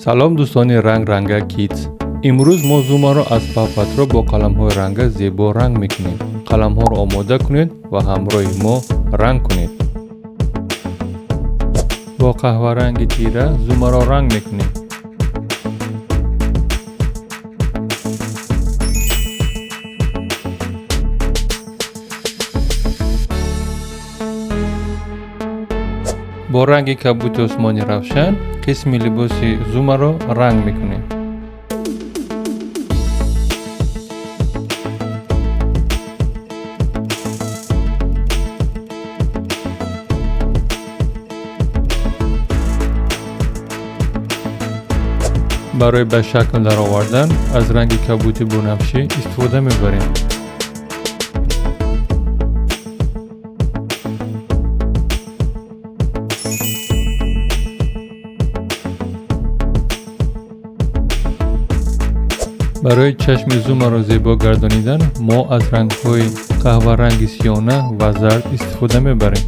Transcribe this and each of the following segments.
Салом дӯстони Ранг Ранга Kids. Имрӯз мо Зумаро аз Paw Patrol бо қаламҳои ранга зебо ранг мекунем. Қаламҳоро омода кунед ва ҳамроҳи мо ранг кунед. Бо қаҳваранги тира Зумаро ранг мекунем. Бо ранги кабути осмони равшан қисми либоси Зумаро ранг мекунем. Барои ба шакл даровардан аз ранги кабути бунафшӣ истифода мебарем. Барои чашми Зумаро зебо гардонидан мо аз рангҳои қаҳваранги сиёна ва зард истифода мебарем.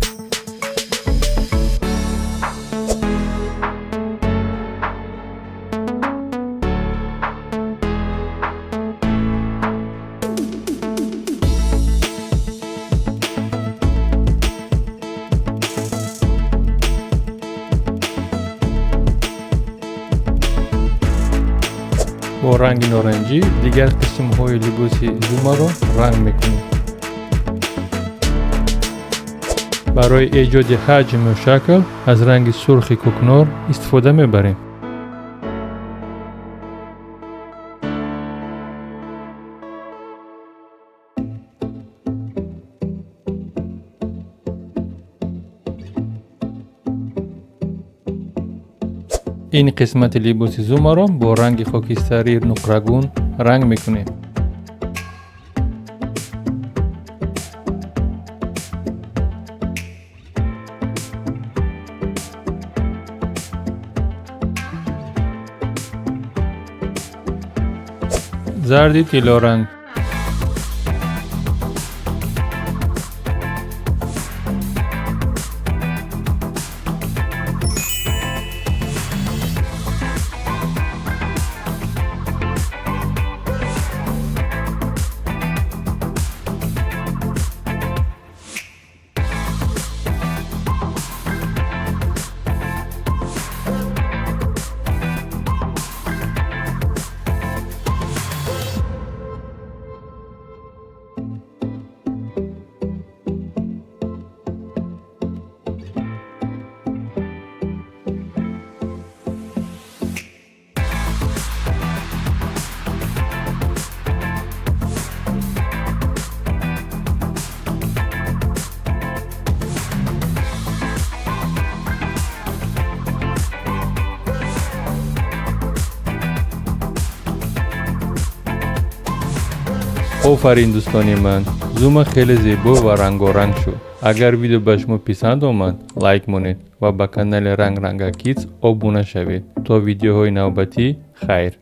Бо ранги норанҷӣ дигар қисмҳои либоси Зумаро ранг мекунем. Барои эҷоди ҳаҷму шакл аз ранги сурхи кӯкнор истифода мебарем. Ин қисмати либоси Зумаро бо ранги хокистарии нуқрагун ранг мекунем. Зарди тиллоранг. Офарин, дӯстони ман, Зума хеле зебо ва рангоранг шуд. Агар видео ба шумо писанд омад, лайк монед ва ба канали Ранг Ранга Kids обуна шавед. То видеоҳои навбатӣ, хайр.